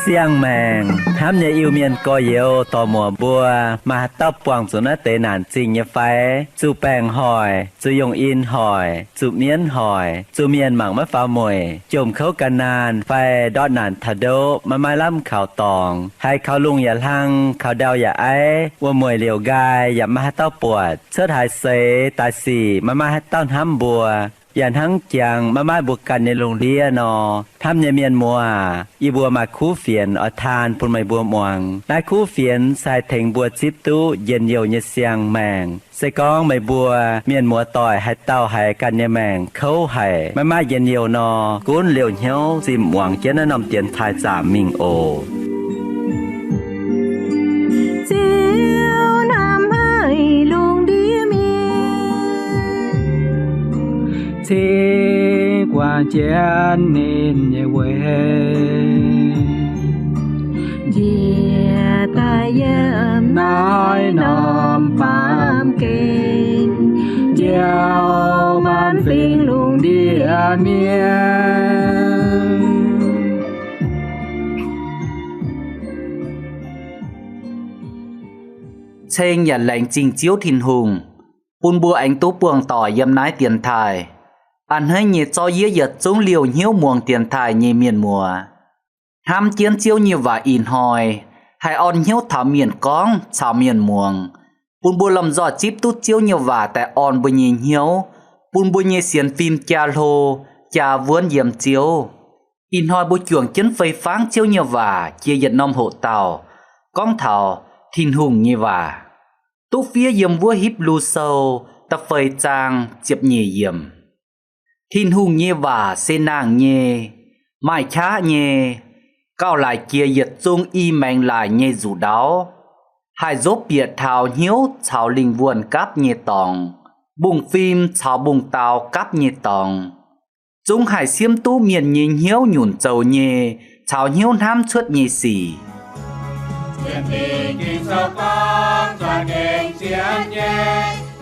Siang-maengc hnamv nyei Iu-Mienh gorx-youz dorc-muoc mbuo, maaih haaix dauh buangh zuqc naaiv deix naanc zingh nyei fai? Zuqc baengc hoic, zuqc yungh in hoic, zuqc mienv hoic, zuqc mienh mangc maiv faaux mueic, jomc kouv ga'naanh fai ndortv naanc taux ndoqv maiv maaih lamh kaux dorngx, haiz kaux lungh yaac hlang, kaux ndau yaac aiv, wuom-mueic liouc nqaai yaac maiv maaih haaix dauh buatc, cuotv haaix seix daaih sic maiv maaih haaix dauh hnamv mbuo, yaac hnangv jangx maiv maaih mbuo ganh nyei lungh ndiev nor, hnamv nyei mienh muoz aac, yie mbuo maaih kuv fienx oix taan bun meih mbuo muangx. Naaiv kuv fienx se haih tengx mbuo zipv duqv njien-youh nyei siang-maengc. Se gorngv meih mbuo mienh muoz-doic haaix dauh haiz ganh nyei maengc kouv haic, maiv maaih njien-youh nor, gunv liouh hnyouv zinh muangx jienv naaiv norm dienx taaih zaamc mingh oc. Ziouv hnamv haic lungh ndiev mienh, cingx guangc jienv ninh nyei weic, njiec daaih yiem naaiv norm baamh gen, njoux maanc fingx lungh ndiev mienh. Ceng yaac laengz zingh Ziouv Tin-Hungh, bun mbuo aengx duqv buangh doic yiem naaiv dienx taaih. A'hneiv nyei zorqv yie yietc zungv liouh hnyouv muangx dienx taaih nyei mienh muoz, hnamv jienv Ziouv nyei waac ih hnoi, haih orn hnyouv taux mienh gorngv caux mienh muangx, bun mbuo lomh nzoih zipv duqv Ziouv nyei waac daaih orn mbuo nyei hnyouv, bun mbuo nyei sienx fim jaa hlo, jaa wuonv yiem Ziouv. Ih hnoi mbuo juangc jienv fei fangv Ziouv nyei waac jiex yietc norm hoqc dauh, gorngv taux Tin-Hungh nyei waac, duqv fiev yiem wuov Hipv^lu Sou da'feix zaang ziepc nyeic yiemc. Tin-Hungh nyei waac se nangh nyei, maaih qaqv nyei, gauh laaix jiex yietc zung i maengx laaix nyei nzuqc ndaauv, haih nzopv bieqc taux hnyouv caux lingh wuonh gapv nyei dorngx, mbungv-fim caux mbungv-daaux gapv nyei dorngx, zungv haih siemv duqv mienh nyei hnyouv nyunc zoux nyei caux hnyouv hnamv cuotv nyei sic.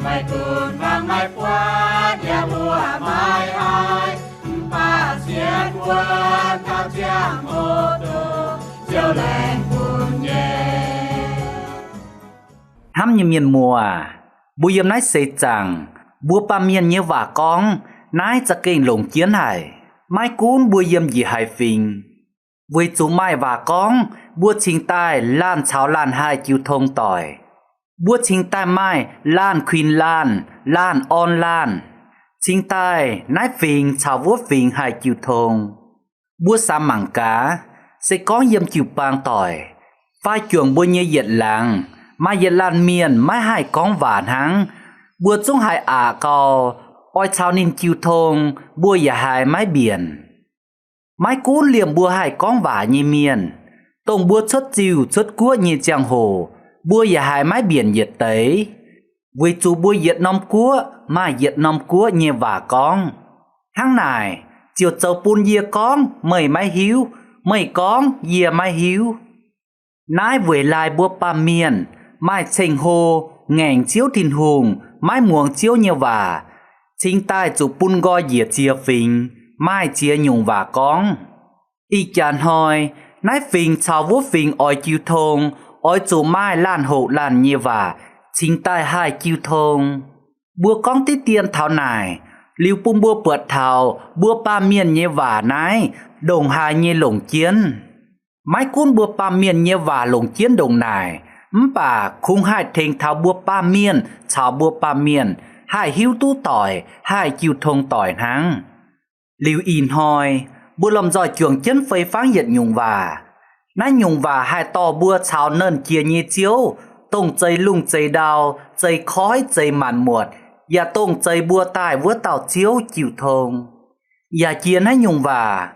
Meih gunx fangx maiv buatc yaac mbuox maiv haih, mv baac sienx wuonx taux ziangh hoc dongh Ziouv laengz bun nyei. Hnamv nyei mienh muoz, mbuo yiem naaiv seix zaangc, mbuo baamh mienh nyei waac gorngv naaiv za'gengh longc jienv haic, maiv gunv mbuo yiem njiec haaix fingx. Weic zuqc maaih waac gorngv mbuo cingx daaih laanh caux laanh haih jiu tong doic. Mbuo cingx daaih maaih laanh kuinx laanh, laanh orn laanh, cingx daaih naaiv fingx caux wuov fingx haih jiu tong. Mbuo samx mangc gaax, se gorngv yiem jiu-baang doic, fai juangc mbuo nyei yietc laangz, maaih yietc laanh mienh maiv haih gorngv waac hnangv, mbuo zungv haih aqc gau, oix caux ninh jiu tong, mbuo yaac haiz maiv mbienc. Maiv gunv liemh mbuo haih gorngv waac nyei mienh, dongh mbuo cuotv ziuh cuotv guoqv nyei ziangh hoc, mbuo yaac haiz maiv mbienc yietc deix, weic zuqc mbuo yietc norm guoqv maaih yietc norm guoqv nyei waac gorngv. Hnangv naaic, ziouc zoux bun yie gorngv meih maiv hiuv, meih gorngv yie maiv hiuv. Naaiv weic laaix mbuo baamh mienh maaih ceng-hlo ngaengc Ziouv Tin-Hungh, maiv muangx Ziouv nyei waac, cingx daaih zuqc bun nqoi njiec ziex fingx, maaih ziex nyungc waac gorngv. Ih jaax hnoi, naaiv fingx caux wuov fingx oix jiu tong, oix zuqc maaih laanh hoqc laanh nyei waac cingx daaih haih jiu tong. Mbuo gorngv diqv dien taux naaic, liuz bun mbuo buatc taux mbuo baamh mienh nyei waac naaiv ndongc haaix nyei longc jienv. Maiv gunv mbuo baamh mienh nyei waac longc jienv ndongc naaic, mv baac kungx haih tengx taux mbuo baamh mienh caux mbuo baamh mienh haih hiuv duqv doic, haih jiu tong doic hnangv. Liuz ih hnoi, mbuo lomh nzoih juangc jienv fei fangv yietc nyungc waac. Naaiv nyungc waac haih dorh mbuo caux Nernh Jiex nyei Ziouv, dongh zeix lungh zeix ndau, zeix koiv zeix maanc muotc, yaac dongh zeix mbuo daaih wuov dauh Ziouv jiu tong. Yaac jiex naaiv nyungc waac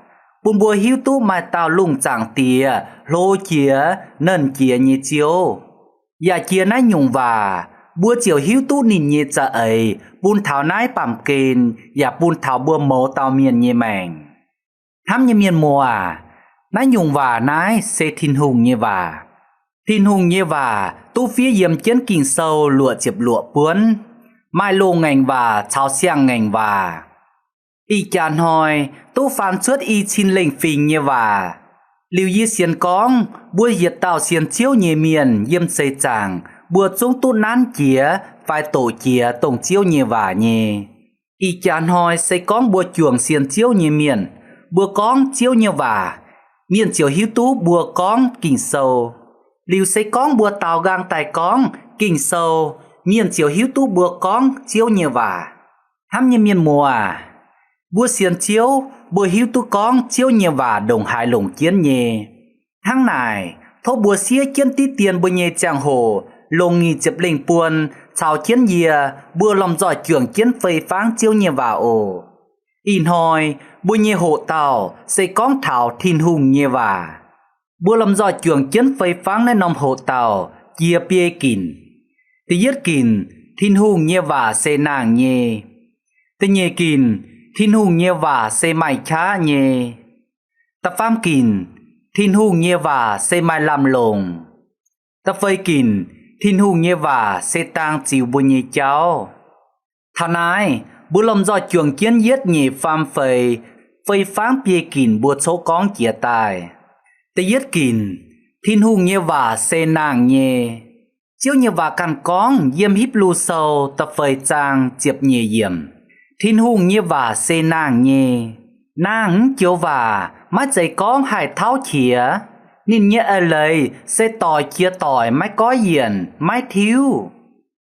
bun mbuo hiuv duqv maaih dauh lungh zaangc Diex hlo jiex Nernh Jiex nyei Ziouv. Yaac jiex naaiv nyungc waac mbuo ziouc hiuv duqv ninh nyei za'eix bun taux naaiv baamh gen yaac bun taux mbuo mouz dauh mienh nyei maengc. Hnamv nyei mienh muoz aac, Naaiv nyungc waac naaiv se Tin-Hungh nyei waac. Tin-Hungh nyei waac duqv fiev yiem jienv Ging-Sou luoqc ziepc luoqc buonv, maaih loz-ngaengc waac caux siang-ngaengc waac. Ih jaax hnoi duqv faan cuotv i cin lengh fingx nyei waac. Liuz yie sienx gorngv mbuo yietc dauh sienx Ziouv nyei mienh yiem seix zaangc mbuo zungv duqv nanv jiex fai doqc jiex dongh Ziouv nyei waac nyei. Ih jaax hnoi se gorngv mbuo juangc sienx Ziouv nyei mienh, mbuo gorngv Ziouv nyei waac, mienh ziouc hiuv duqv mbuo gorngv Ging-Sou. Liuz se gorngv mbuo daaux nqaang daaih gorngv Ging-Sou, mienh ziouc hiuv duqv mbuo gorngv Ziouv nyei waac. Hnamv nyei mienh muoz aac, mbuo sienx Ziouv, mbuo hiuv duqv gorngv Ziouv nyei waac ndongc haaix longc jienv nyei. Hnangv naaic, tov mbuo siev jienv diqv dien mbuo nyei ziangh hoc longc nyic ziepc lengh buon caux jienv yie, mbuo lomh nzoih juangc jienv fei fangv Ziouv nyei waac oc. Ih hnoi mbuo nyei hoqc dauh se gorngv taux Tin-Hungh nyei waac. Mbuo lomh nzoih juangc jienv fei fangv naaiv norm hoqc dauh jiex biei ginc. Da'yietv ginc, Tin-Hungh nyei waac se nangh nyei. Da'nyeic ginc, Tin-Hungh nyei waac se maaih qaqv nyei. Da'faam ginc, Tin-Hungh nyei waac se maaih lamh longc. Da'feix ginc, Tin-Hungh nyei waac se dang ziux mbuo nyei jauv. Taux naaiv, mbuo lomh nzoih juangc jienv yietv nyeic faam feix fei fangv biei ginc mbuo coqv gorngv jiez daaih. Da'yietv ginc, Tin-Hungh nyei waac se nangh nyei. Ziouv nyei waac ganh gorngv yiem Hipv^lu Sou da'feix zaang ziepc nyeic yiemc, Tin-Hungh nyei waac se nangh nyei. Nangh mv joux waac maiv zeiz gorngv haih tauv qiex. Ninh nyei eix leiz se doic jiex doic, maiv goiv yienc, maiv tiuv.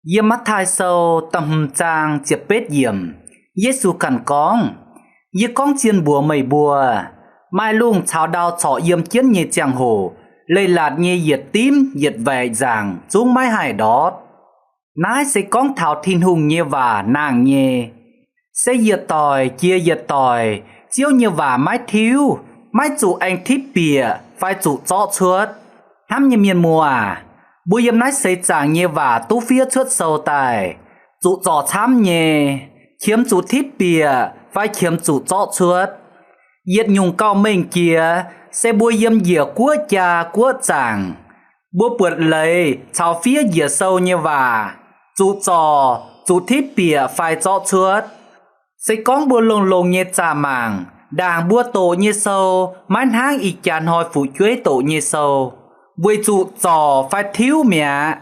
Yiem Matv^taai Sou da'hmz zaang ziepc betv yiemc, Yesu ganh gorngv, Yie gorngv zien mbuox meih mbuo, maaih lungh caux ndau corc yiem jienv nyei ziangh hoc, leiz-latc nyei yietc dimv yietc waeqc nzaangc zungv maiv haih ndortv. Naaiv se gorngv taux Tin-Hungh nyei waac nangh nyei. Se yietc doic jiex yietc doic, Ziouv nyei waac maiv tiuv, maiv zuqc aengx tipv bieqc fai zuqc zorqv cuotv. Hnamv nyei mienh muoz aac, mbuo yiem naaiv seix zaangc nyei waac duqv fiev cuotv sou daaih, zuqc zorc camv nyei, qiemx zuqc tipv bieqc fai qiemx zuqc zorqv cuotv. Yietc nyungc gauh mengh jiex se mbuo yiem njiec guoqv jaa guoqv zaangc, mbuo buatc leiz caux fiev njiec sou nyei waac, zuqc zorc, zuqc tipv bieqc fai zorqv cuotv. Se gorngv mbuo longx-longx nyei zaah mangc, ndaangc mbuo doqc nyei sou maiv hnangv ih jaax hnoi fu'jueiv doqc nyei sou, weic zuqc zorc fai tiuv mi'aqv.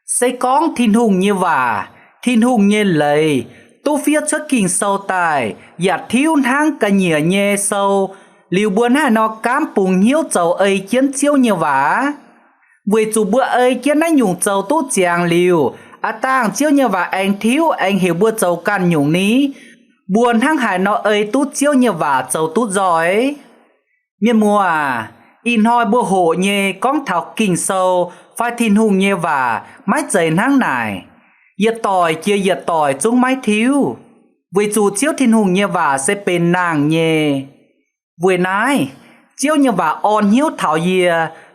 Se gorngv Tin-Hungh nyei waac, Tin-Hungh nyei leiz duqv fiev cuotv Ging-Sou daaih yaac tiuv hnangv ga'nyiec nyei sou, liuz mbuo hnangv haaix nor gaamv bungx hnyouv zoux ei jienv Ziouv nyei waac? Weic zuqc mbuo ei jienv naaiv nyungc zoux duqv ziangx liuz, aav dangh Ziouv nyei waac aengx tiuv aengx heuc mbuo zoux ganh nyungc ni? Mbuo hnangv haaix nor ei duqv Ziouv nyei waac zoux duqv nzoih? Mienh muoz aac, ih hnoi mbuo hoqc nyei gorngv taux Ging-Sou fai Tin-Hungh nyei waac maiv zeiz hnangv naaic. Yietc doic jiex yietc doic zungv maiv tiuv, weic zuqc Ziouv Tin-Hungh nyei waac se benx nangh nyei. Weic naaiv, Ziouv nyei waac orn hnyouv taux yie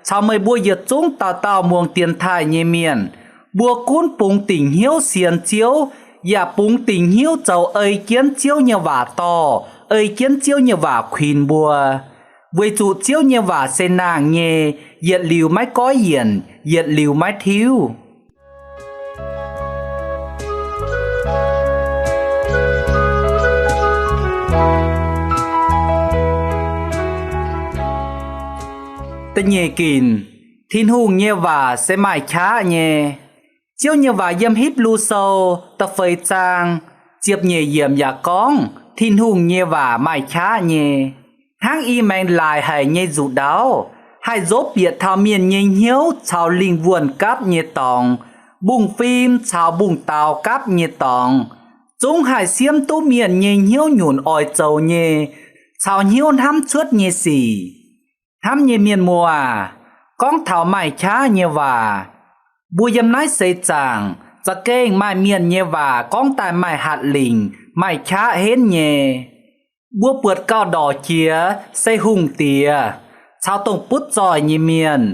caux meih mbuo yietc zungv dauh dauh muangx dienx taaih nyei mienh, mbuo gunv bungx dingc hnyouv sienx Ziouv, yaac bungx dingc hnyouv zoux ei jienv Ziouv nyei waac dorh, ei jienv Ziouv nyei waac kuinx mbuo. Weic zuqc Ziouv nyei waac se nangh nyei, yietc liuz maiv goiv yienc, yietc liuz maiv tiuv. Da'nyeic ginc, Tin-Hungh nyei waac se maaih qaqv nyei. Ziouv nyei waac yiem Hipv^lu Sou da'feix zaang ziepc nyeic yiemc yaac gorngv Tin-Hungh nyei waac maaih qaqv nyei. Hnangv i maengx laaic haic nyei nzuqc ndaauv, haih nzopv bieqc taux mienh nyei hnyouv caux lingh wuonh gapv nyei dorngx, mbungv-fim caux mbungv-daaux gapv nyei dorngx, zungv haih siemv duqv mienh nyei hnyouv nyunc oix zoux nyei caux hnyouv hnamv cuotv nyei sic. Hnamv nyei mienh muoz aac, gorngv taux maaih qaqv nyei waac, mbuo yiem naaiv seix zaangc za'gengh maaih mienh nyei waac gorngv daaih maaih hatc lingc, maaih qaqv henv nyei. Mbuo buatc gauh ndorc jiex se hungh diex caux dongh butv zoih nyei mienh,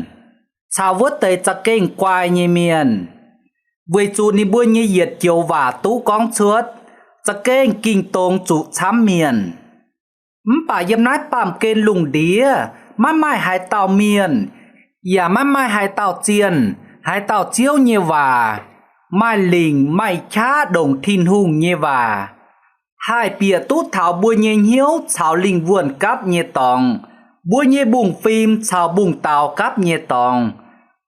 caux wuov deix za'gengh guai nyei mienh, weic zuqc ninh mbuo nyei yietc joux waac duqv gorngv cuotv, za'gengh ging dongz zuqc camv mienh. Mv baac yiem naaiv baamh gen lungh ndiev Maiv maaih haaix dauh mienh, yaac maiv maaih haaix dauh zienh, haaix dauh Ziouv nyei waac maaih lingc maaih qaqv ndongc Tin-Hungh nyei waac, haih bieqc duqv taux mbuo nyei hnyouv caux lingh wuonh gapv nyei dorngx, mbuo nyei mbungv-fim caux mbungv-daaux gapv nyei dorngx,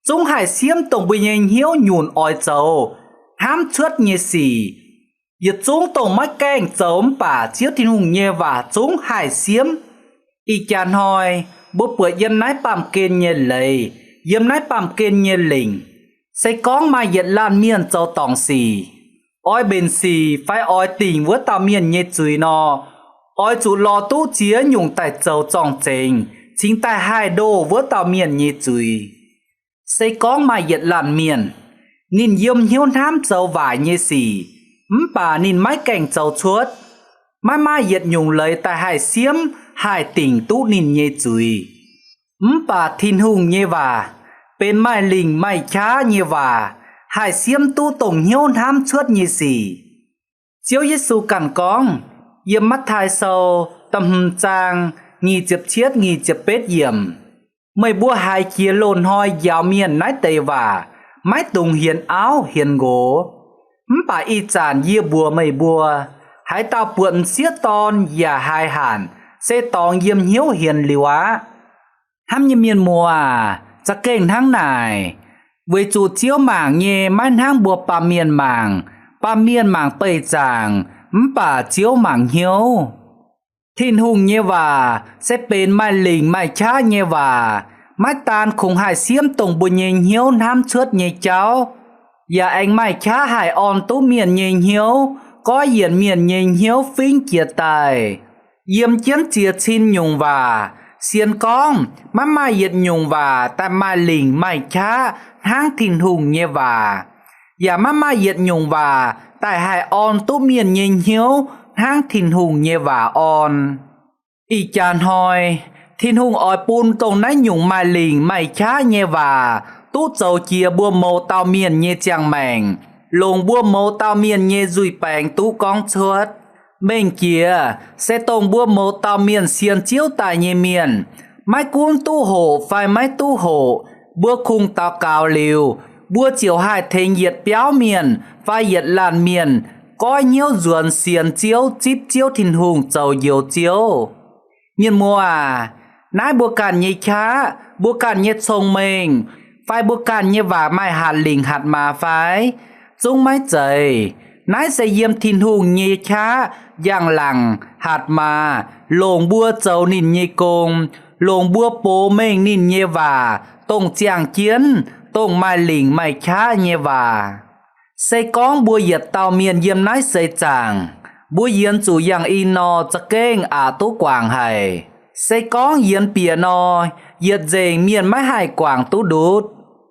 zungv haih siemv dongh mbuo nyei hnyouv nyunc oix zoux hnamv cuotv nyei sic. Yietc zungv dongh maiv gaengh zoux mv baac Ziouv Tin-Hungh nyei waac zungv haih siemv. Ih jaax hnoi mbuo buatc yiem naaiv baamh gen nyei leiz, yiem naaiv baamh gen nyei lingc, se gorngv maaih yietc laanh mienh zoux dorngc sic, oix mbenc sic fai oix dingc wuov dauh mienh nyei zuiz nor, oix zuqc lorz duqv ziex nyungc daaih zoux zorng-zengx cingx daaih haih ndoh wuov dauh mienh nyei zuiz. Se gorngv maaih yietc laanh mienh, ninh yiem hnyouv hnamv zoux waaic nyei sic, mv baac ninh maiv gaengh zoux cuotv, maiv maaih yietc nyungc leiz daaih haih siemv haih dingc duqv ninh nyei zuiz. Mv baac Tin-Hungh nyei waac benx maaih lingc maaih qaqv nyei waac, haih siemv duqv dongh hnyouv hnamv cuotv nyei sic. Ziouv Yesu ganh gorngv yiem Matv^taai Sou da'hmz zaang nyic ziepc cietv, nyic ziepc betv yiemc, Meih mbuo haiz jiex loz-hnoi njaaux mienh naaiv deix waac, maiv dungx hienx auv hienx nqox. Mv baac ih zanc yie mbuox meih mbuo, haaix dauh buatc m'sieqv dorn yaac haiz hanc, se dorngx yiem hnyouv hienx liuz aqv. Hnamv nyei mienh muoz aac, za'gengh hnangv naaic. Weic zuqc Ziouv mangc nyei maiv hnangv mbuo baamh mienh mangc. Baamh mienh mangc beih zaangc, mv baac Ziouv mangc hnyouv. Tin-Hungh nyei waac se benx maaih lingc maaih qaqv nyei waac, maiv daan kungx haih siemv dongh mbuo nyei hnyouv hnamv cuotv nyei jauv, yaac aengx maaih qaqv haih orn duqv mienh nyei hnyouv, goiv yienc mienh nyei hnyouv fingv jiez daaih. Yiem jienv ziex cin nyungc waac, sienx gorngv maiv maaih yietc nyungc waac daaih maaih lingc maaih qaqv hnangv Tin-Hungh nyei waac, yaac maiv maaih yietc nyungc waac daaih haih orn duqv mienh nyei hnyouv hnangv Tin-Hungh nyei waac orn. Ih jaax hnoi, Tin-Hungh oix bun dongh naaiv nyungc maaih lingc maaih qaqv nyei waac duqv zoux jiex mbuo mouz dauh mienh nyei ziangh maengc, longc mbuo mouz dauh mienh nyei nzuih baengx duqv gorngv cuotv. Mengh jiex se dongh mbuo mouz dauh mienh sienx Ziouv daaih nyei mienh, maiv gunv duqv hoqc fai maiv duqv hoqc, mbuo kungx daux gaux liuz, mbuo ziouc haih tengx yietc biauv mienh fai yietc laanh mienh goiv hnyouv nzuonx sienx Ziouv, zipv Ziouv Tin-Hungh, zoux Njoux Ziouv. Mienh muoz aac, naaiv mbuo ganh nyei qaqv, mbuo ganh nyei cong-mengh, fai mbuo ganh nyei waac maaih hatc lingc hatc maaz fai? Zungv maiv zeiz. Naaiv se yiem Tin-Hungh nyei qaqv, njang-laangc, hatc maaz, longc mbuo zoux ninh nyei gong, longc mbuo box mengh ninh nyei waac, dongh ziangh jienv, dongh maaih lingc maaih qaqv nyei waac. Se gorngv mbuo yietc dauh mienh yiem naaiv seix zaangc, mbuo yienx zuqc yangh in nor, za'gengh aqc duqv guangc haic. Se gorngv yienx bieqc nor, yietc nzengc mienh maiv haih guangc duqv ndutv.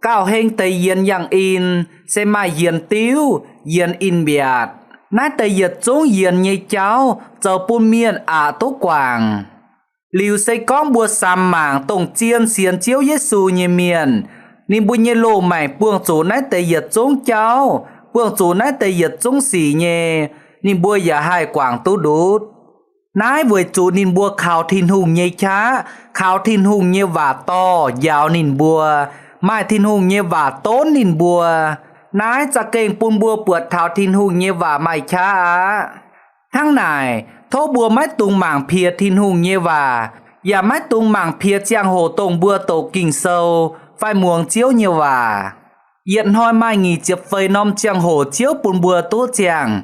Gauh heng deix yienx yangh in, se maaih yienx diuv, yienx in-mbiaatc. Naaiv deix yietc zungv yienx nyei jauv zoux bun mienh aqc duqv guangc. Liuz se gorngv mbuo samx mangc dongh zien sienx Ziouv Yesu nyei mienh, ninh mbuo nyei loz-maengc buangh zuqc naaiv deix yietc zungv jauv, buangh zuqc naaiv deix yietc zungv sic nyei, ninh mbuo yaac haih guangc duqv ndutv. Naaiv weic zuqc ninh mbuo kaux Tin-Hungh nyei qaqv, kaux Tin-Hungh nyei waac dorh njaaux ninh mbuo, maaih Tin-Hungh nyei waac donv ninh mbuo. Naaiv za'gengh bun mbuo buatc taux Tin-Hungh nyei waac maaih qaqv aqv. Hnangv naaic, tov mbuo maiv dungx mangc piex Tin-Hungh nyei waac, yaac maiv dungx mangc piex ziangh hoc dongh mbuo doqc Ging-Sou fai muangx Ziouv nyei waac. Yietc hnoi maaih nyic ziepc feix norm ziangh hoc Ziouv bun mbuo duqv ziangh.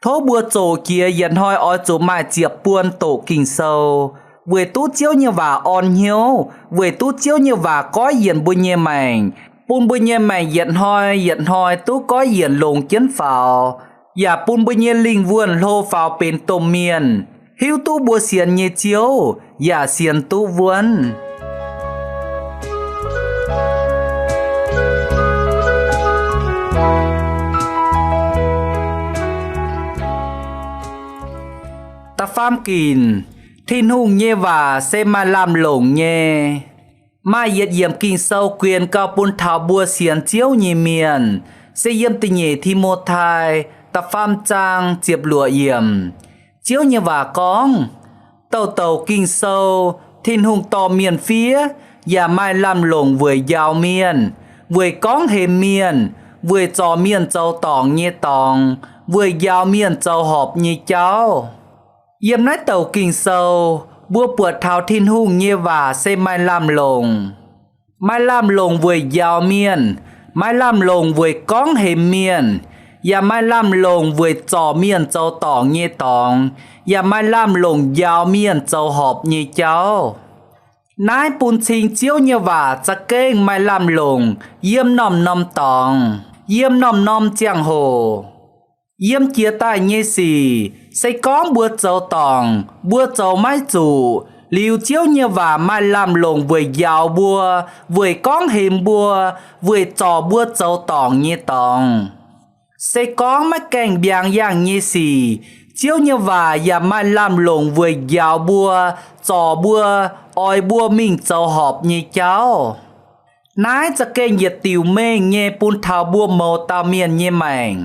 Tov mbuo zoqc jiex yietc hnoi oix zuqc maaih ziepc buon doqc Ging-Sou, weic duqv Ziouv nyei waac orn hnyouv, weic duqv Ziouv nyei waac goiv yienc mbuo nyei maengc, bun mbuo nyei maengc yietc hnoi yietc hnoi duqv goiv yienc longx jienv faaux, yaac bun mbuo nyei lingh wuonh hlo faaux benx domh mienh, hiuv duqv mbuo sienx nyei Ziouv yaac sienx duqv wuonv. Da'faam ginc, Tin-Hungh nyei waac se maaih lamh longc nyei. Maaih yietc yiemc Ging-Sou guen gauh bun taux mbuo sienx Ziouv nyei mienh, se yiem da'nyeic Ti^mo^tai da'faam zaang ziepc luoqc yiemc. Ziouv nyei waac gorngv, Douc douc Ging-Sou Tin-Hungh dorh mienh fiev yaac maaih lamh longc weic njaaux mienh, weic gorngv hemx mienh, weic zorc mienh zoux dorngc nyei dorngx, weic njaaux mienh zoux horpc nyei jauv. Yiem naaiv douc Ging-Sou, mbuo buatc taux Tin-Hungh nyei waac se maaih lamh longc. Maaih lamh longc weic njaaux mienh, maaih lamh longc weic gorngv hemx mienh, yaac maaih lamh longc weic zorc mienh zoux dorngc nyei dorngx, yaac maaih lamh longc njaaux mienh zoux horpc nyei jauv. Naaiv bun cing Ziouv nyei waac za'gengh maaih lamh longc yiem norm-norm dorngx, yiem norm-norm ziangh hoc. Yiem jiex daaih nyei sic, se gorngv mbuo zoux dorngc, mbuo zoux maiv zuqc, liuz Ziouv nyei waac maaih lamh longc weic njaaux mbuo, weic gorngv hemx mbuo, weic zorc mbuo zoux dorngc nyei dorngx. Se gorngv maiv gaengh mbiaangx yangh nyei sic, Ziouv nyei waac yaac maaih lamh longc weic njaaux mbuo, zorc mbuo, oix mbuo mingh zoux horpc nyei jauv. Naaiv za'gengh yietc diuc mengh nyei bun taux mbuo mouz dauh mienh nyei maengc,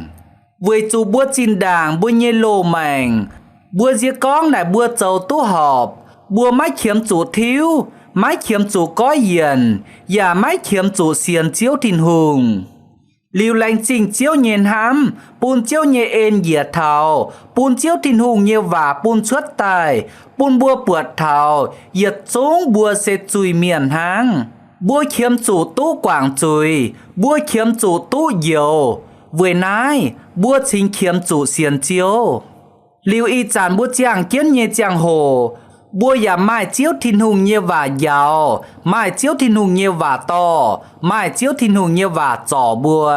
weic zuqc mbuo zinh ndaangc mbuo nyei loz-maengc, mbuo nzie gorngv naaic mbuo zoux duqv horpc, mbuo maiv qiemx zuqc tiuv, maiv qiemx zuqc goiv yienc, yaac maiv qiemx zuqc sienx Ziouv Tin-Hungh. Liuz laengz zingh Ziouv nyei hnamv, bun Ziouv nyei en njiec taux, bun Ziouv Tin-Hungh nyei waac bun cuotv daaih, bun mbuo buatc taux yietc zungv mbuo se zuiz-mienh hnangv. Mbuo qiemx zuqc duqv guangc zuiz, mbuo qiemx zuqc duqv njoux. Weic naaiv mbuo cingx qiemx zuqc sienx Ziouv. Liuz ih zanc mbuo ziangh jienv nyei ziangh hoc, mbuo yaac maaih Ziouv Tin-Hungh nyei waac njaaux, maaih Ziouv Tin-Hungh nyei waac dorh, maaih Ziouv Tin-Hungh nyei waac zorc mbuo,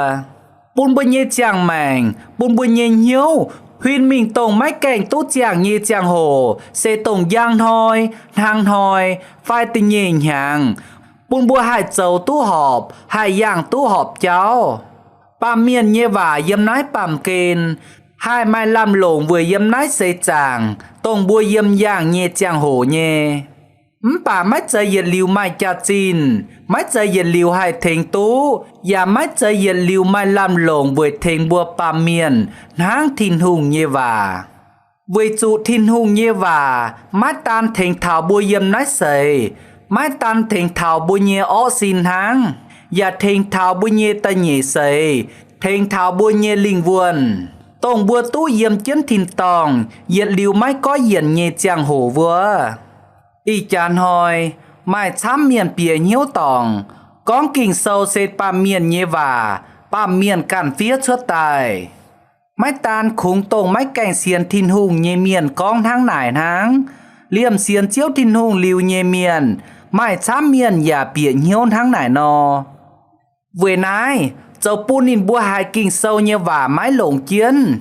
bun mbuo nyei ziangh maengc, bun mbuo nyei hnyouv huin mingh dongh maiv gaengh duqv ziangh nyei ziangh hoc, se dongh njang hnoi, hnangv hnoi, fai da'nyeic hnyangx, bun mbuo haih zoux duqv horpc, haih yangh duqv horpc jauv. Baamh mienh nyei waac yiem naaiv baamh gen haih maaih lamh longc weic yiem naaiv seix zaangc dongh mbuo yiem yangh nyei ziangh hoc nyei. Mv baac maiv zeiz yietc liuz maaih jaax-zinh, maiv zeiz yietc liuz haih tengx duqv, yaac maiv zeiz yietc liuz maaih lamh longc weic tengx mbuo baamh mienh hnangv Tin-Hungh nyei waac. Weic zuqc Tin-Hungh nyei waac maiv daan tengx taux mbuo yiem naaiv seix, maiv daan tengx taux mbuo nyei orqv sin hnangv, yaac tengx taux mbuo nyei da'nyeic seix, tengx taux mbuo nyei lingh wuonh, dongh mbuo duqv yiem jienv tin-dorngh yietc liuz maiv goiv yienc nyei ziangh hoc wuov. Ih jaax hnoi, maaih camv mienh bieqc hnyouv dorngc, gorngv Ging-Sou se baamh mienh nyei waac, baamh mienh ganh fiev cuotv daaih. Maiv daan kungx dongh maiv gaengh sienx Tin-Hungh nyei mienh gorngv hnangv naaic hnangv, liemh sienx Ziouv Tin-Hungh liuz nyei mienh, maaih camv mienh yaac bieqc hnyouv hnangv naaic nor. Weic naaiv, zoux bun ninh mbuo haiz Ging-Sou nyei waac maiv longc jienv,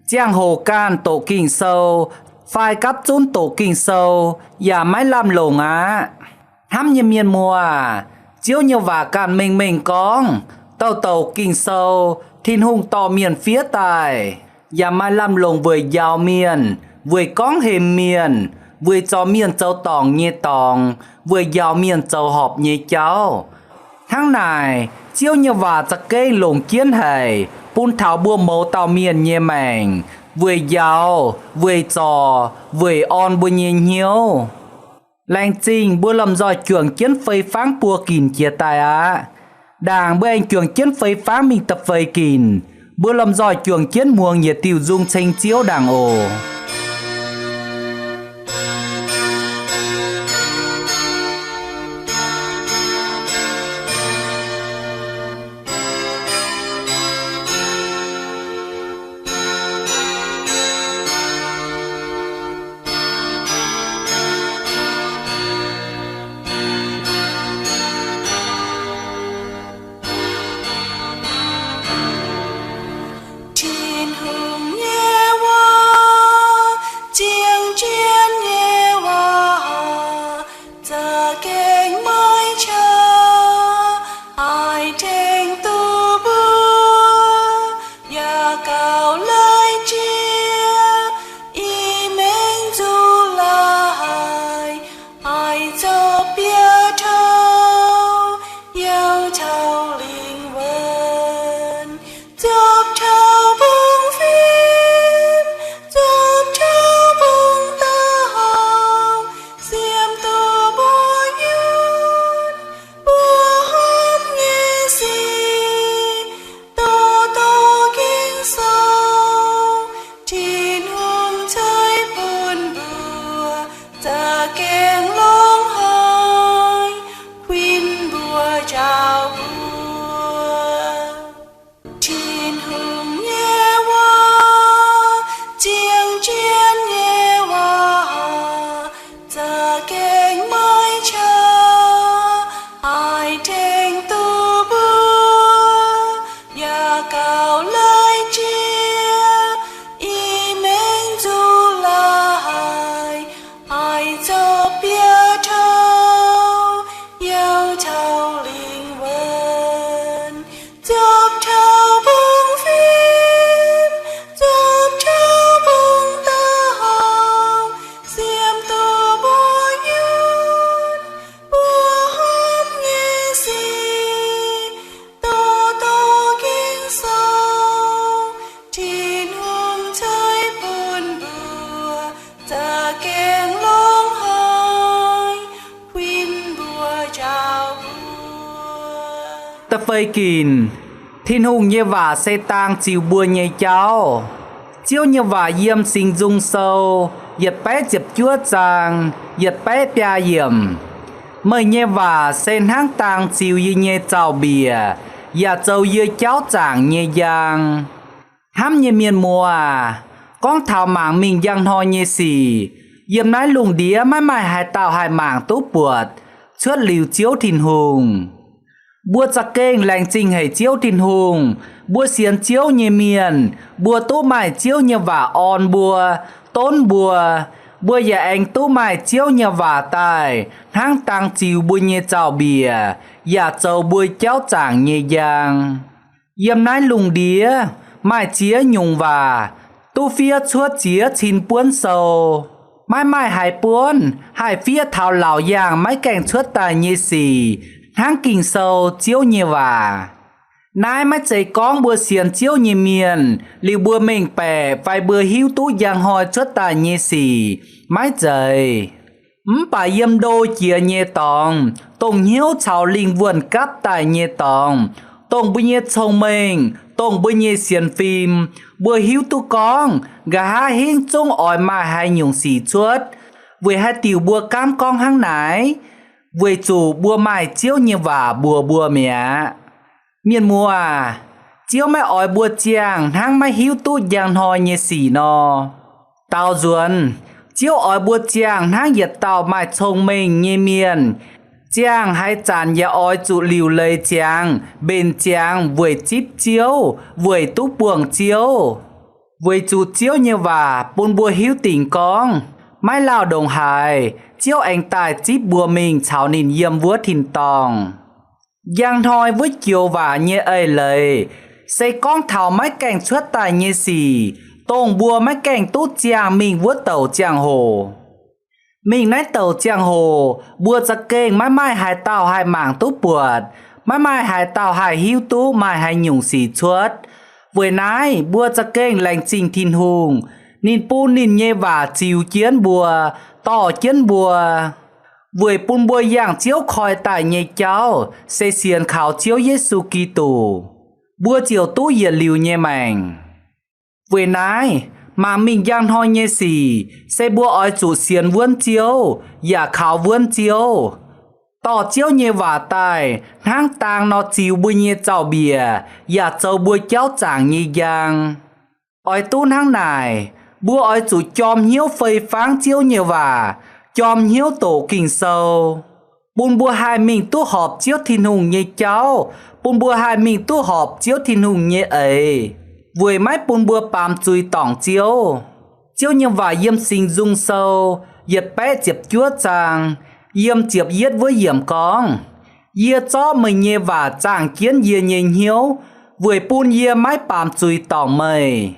ziangh hoc ganh doqc Ging-Sou fai gapv zunv doqc Ging-Sou yaac maiv lamh longc aqv. Hnamv nyei mienh muoz aac, Ziouv nyei waac ganh mengh mengh gorngv, douc douc Ging-Sou Tin-Hungh dorh mienh fiev daaih, yaac maaih lamh longc weic njaaux mienh, weic gorngv hemx mienh, weic zorc mienh zoux dorngc nyei dorngx, weic njaaux mienh zoux horpc nyei jauv. Hnangv naaic, Ziouv nyei waac za'gengh longc jienv haic bun taux mbuo mouz dauh mienh nyei maengc, weic njaaux, weic zorc, weic orn mbuo nyei hnyouv. Laengz zingh mbuo lomh nzoih juangc jienv fei fangv buo ginc jiex daaih aqv. Ndaangc mbuo aengx juangc jienv fei fangv mingh da'feix ginc, mbuo lomh nzoih juangc jienv muangx yietc diuh nzung ceng Ziouv ndaangc oc. Tin-Hungh nyei waac. mbuo njaaux mbuo. Tin-Hungh nyei waac, ziangh jienv nyei waac, za'gengh maiv qaqv, haih tengx duqv mbuo, yaac gauh lai jiex, i mengh nzuqc laaih, haih zoux bieqc touv, youc taux lingh wuonh, zopv taux mbungv fim, zopv taux mbungv da'horngh, siemv duqv mbuo nyunc, mbuo hopv nyei sic, doqc doqc Ging-Sou, Tin-Hungh ceix bun mbuo, za'gengh longx haic, huin mbuo njaaux mbuo. Da'feix ginc, Tin-Hungh nyei waac se dang ziux mbuo nyei jauv. Ziouv nyei waac yiem Singx Nzung Sou yietc baeqv ziepc juov zaang yietc baeqv biaa yiemc. Meih nyei waac se hnangv dang ziux yie nyei zaux-mbiec, yaac zoux yie jauv zaangc nyei njang. Hnamv nyei mienh muoz aac, gorngv taux mangc mingh njang hnoi nyei sic, yiem naaiv lungh ndiev maiv maaih haaix dauh haih mangc duqv buatc cuotv liuz Ziouv Tin-Hungh. Mbuo za'gengh laengz zingh haic Ziouv Tin-Hungh, mbuo sienx Ziouv nyei mienh, mbuo duqv maaih Ziouv nyei waac orn mbuo, donv mbuo. Mbuo yaac aengx duqv maaih Ziouv nyei waac daaih hnangv dang ziux mbuo nyei zaux-mbiec, yaac zoux mbuo jauv zaangc nyei njang. Yiem naaiv lungh ndiev maaih ziex nyungc waac duqv fiev cuotv ziex cin buonv sou. Maiv maaih haaix buonv haih fiev taux laauc yaangh maiv gaengh cuotv daaih nyei sic hnangv Ging-Sou, Ziouv nyei waac. Naaiv maiv zeiz gorngv mbuo sienx Ziouv nyei mienh liuz mbuo mengh baeqc fai mbuo hiuv duqv njang hnoi cuotv daaih nyei sic. Maiv zeiz. Mv baac yiem ndo jiex nyei dorngx, dongh hnyouv caux lingh wuonh gapv daaih nyei dorngx, dongh mbuo nyei cong-mengh, dongh mbuo nyei sienx fim, mbuo hiuv duqv gorngv nqa'haav hingv zungv oix maaih haaix nyungc sic cuotv, weic haaix diuc mbuo gaamv gorngv hnangv naaic? Weic zuqc mbuo maaih Ziouv nyei waac mbuox mbuo mi'aqv. Mienh muoz aac, Ziouv maiv oix mbuo ziangh hnangv maiv hiuv duqv njang hnoi nyei sic nor. Daaux nzuonx, Ziouv oix mbuo ziangh hnangv yietc dauh maaih cong-mengh nyei mienh, ziangh haaix zanc yaac oix zuqc liuc leiz ziangx, mbenc ziangx weic zipv Ziouv, weic duqv buangh Ziouv. Weic zuqc Ziouv nyei waac bun mbuo hiuv dingc gorngv, maiv lauh ndongc haaix, Ziouv aengx daaih zipv mbuo mingh caux ninh yiem wuov tin-dorngh. Njang hnoi wuov joux waac nyei eix leiz se gorngv taux maiv gaengh cuotv daaih nyei sic, dongh mbuo maiv gaengh duqv ziangh mingh wuov douc ziangh hoc. Mingh naaiv douc ziangh hoc mbuo za'gengh maiv maaih haaix dauh haih mangc duqv buatc, maiv maaih haaix dauh haih hiuv duqv maaih haaix nyungc sic cuotv. Weic naaiv mbuo za'gengh laengz zingh Tin-Hungh, ninh bun ninh nyei waac ziux jienv mbuo, dorh jienv mbuo, weic bun mbuo yangh Ziouv koi daaih nyei jauv se sienx kaux Ziouv Yesu Giduc, mbuo ziouc duqv yietc liuz nyei maengc. Weic naaiv, mangc mingh njang hnoi nyei sic se mbuo oix zuqc sienx wuonv Ziouv yaac kaux wuonv Ziouv, dorh Ziouv nyei waac daaih hnangv dang nor ziux mbuo nyei zaux-mbiec yaac zoux mbuo jauv zaangc nyei njang. Oix duqv hnangv naaic, mbuo oix zuqc jorm hnyouv fei fangv Ziouv nyei waac, jorm hnyouv doqc Ging-Sou, bun mbuo haih mingh duqv horpc Ziouv Tin-Hungh nyei jauv, bun mbuo haih mingh duqv horpc Ziouv Tin-Hungh nyei eix, weic maiv bun mbuo baamz zuiz dorngc Ziouv. Ziouv nyei waac yiem Singx Nzung Sou yietc baeqv ziepc juov zaang, yiem ziepc yietv wuov yiemc gorngv, Yie zorqv meih nyei waac zaangh jienv yie nyei hnyouv, weic bun yie maiv baamz zuiz dorngc meih.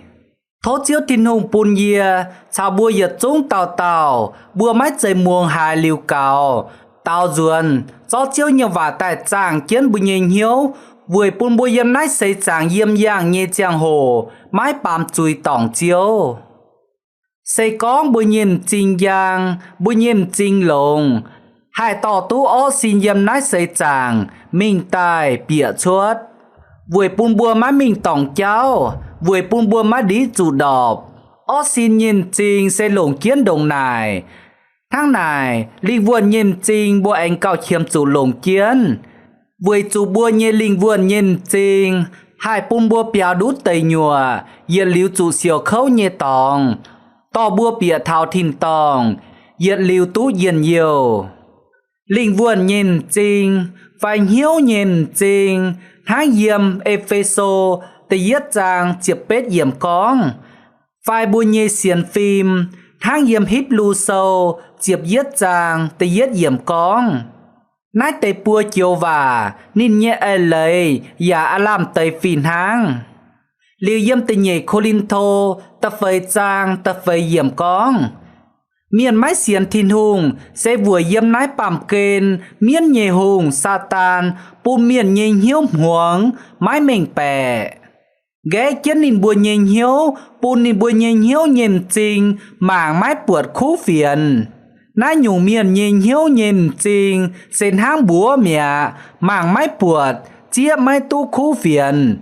Tov Ziouv Tin-Hungh bun yie caux mbuo yietc zungv dauh dauh mbuo maiv zeiz muangx haiz liuz gaux, daaux nzuonx zorqv Ziouv nyei waac daaih zaangh jienv mbuo nyei hnyouv, weic bun mbuo yiem naaiv seix zaangc yiem yangh nyei ziangh hoc maiv baamz zuiz dorngc Ziouv. Se gorngv mbuo nyei m'zing njang, mbuo nyei m'zing longx, haih dorh duqv orqv sin yiem naaiv seix zaangc mingh daaih bieqc cuotv, weic bun mbuo maiv mingh dorngc jauv, weic bun mbuo maiv ndiqv zuqc ndorpc. Orqv sin nyei m'zing se longc jienv ndongc naaic. Hnangv naaic, lingh wuonh nyei m'zing mbuo aengx gauh qiemx zuqc longc jienv. Weic zuqc mbuo nyei lingh wuonh nyei m'zing haih bun mbuo biaux nduqc deic nyuoqc yietc liuz zuqc siouc kouv nyei dorngx, dorh mbuo bieqc taux tin-dorngh yietc liuz duqv njien-youh. Lingh wuonh nyei m'zing fai hnyouv nyei m'zing hnangv yiem E^fe^so da'yietv zaang ziepc betv yiemc gorngv, fai mbuo nyei sienx fim hnangv yiem Hipv^lu Sou ziepc yietv zaang da'yietv yiemc gorngv, naaiv deix buo joux waac ninh nyei eix leiz yaac aav lamh deix fih hnangv. Liuz yiem da'nyeic Ko^lin^to da'feix zaang da'feix yiemc gorngv, mienh maiv sienx Tin-Hungh se weic yiem naaiv baamh gen mienv nyei hungh, Saadaan, bun mienh nyei hnyouv hmuangx maiv mengh baeqc, nqaeqv jienv ninh mbuo nyei hnyouv, bun ninh mbuo nyei hnyouv nyei m'zing mangc maiv buatc kuv fienx. Naaiv nyungc mienh nyei hnyouv nyei m'zing se hnangv mbuox mi'aqv, mangc maiv buatc, zieqv maiv duqv kuv fienx.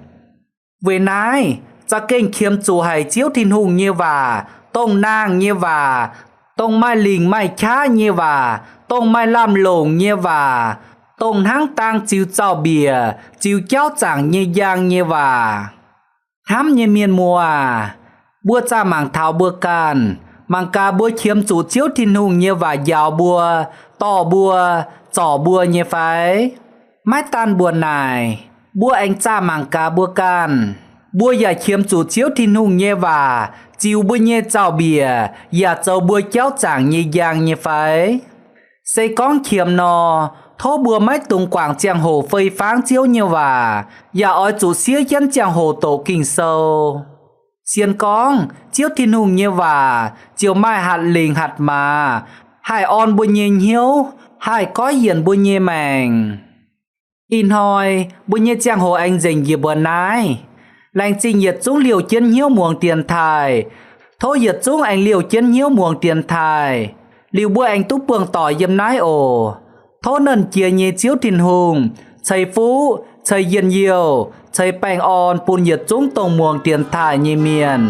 Weic naaiv, za'gengh qiemx zuqc haic Ziouv Tin-Hungh nyei waac, dongh nangh nyei waac, dongh maaih lingc maaih qaqv nyei waac, dongh maaih lamh longc nyei waac, dongh hnangv dang ziux zaux-mbiec, ziux jauv zaangc nyei njang nyei waac. Hnamv nyei mienh muoz aac, mbuo zaah mangc taux mbuo ganh, mangc gaax mbuo qiemx zuqc Ziouv Tin-Hungh nyei waac njaaux mbuo, dorh mbuo, zorc mbuo nyei fai? Maiv daan mbuo naaic, mbuo aengx zaah mangc gaax mbuo ganh. Mbuo yaac qiemx zuqc Ziouv Tin-Hungh nyei waac ziux mbuo nyei zaux-mbiec yaac zoux mbuo jauv zaangc nyei njang nyei fai? Se gorngv qiemx nor, tov mbuo maiv dungx guangc ziangh hoc fei fangv Ziouv nyei waac, yaac oix zuqc siev jienv ziangh hoc doqc Ging-Sou. Sienx gorngv Ziouv Tin-Hungh nyei waac ziouc maaih hatc lingc hatc maaz, haih orn mbuo nyei hnyouv, haih goiv yienc mbuo nyei maengc. Ih hnoi mbuo nyei ziangh hoc aengx nzengc njiec mbuo naaiv. Laengz zingh yietc zungv liouh jienv hnyouv muangx dienx taaih. Tov yietc zungv aengx liouh jienv hnyouv muangx dienx taaih. Liuz mbuo aengx duqv buangh doic yiem naaiv oc. Tov Nernh Jiex nyei Ziouv Tin-Hungh ceix fuqv, ceix njien-youh, ceix baengh orn bun yietc zungv dongh muangx dienx taaih nyei mienh.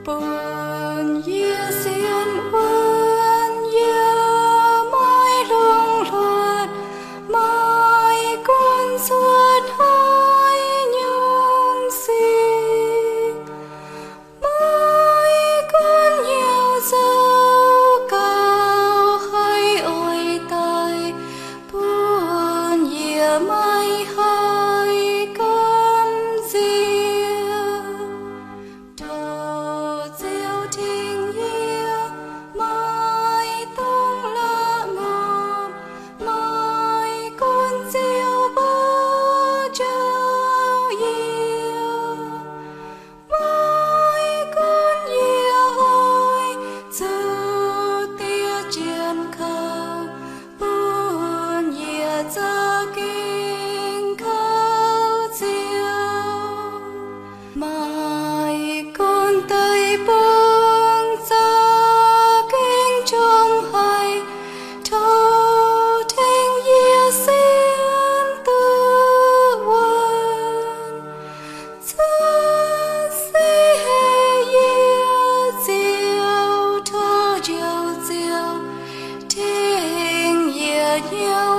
Bun yie sienx wuonv yie maiv longx hluotv, maiv gunv cuotv hnoi nyungc sic, maiv gunv hnyouv zoux gauh haiz oix daic, bun yie maiv haih gamh nziex. Tov Ziouv tengx yie maiv dungx la'ngopv, maiv gunv Ziouv mbuo jauv yie, maiv gunv yie oix zuqc diev jienv kouv, bun yie za'gengh kouv Ziouv. Maiv gunv deic-bung za'gengh jomc haic, tov tengx yie sienx duqv wuonv. Za'gengh se heh yie Ziouv, tov Njoux Ziouv tengx yie hnyouv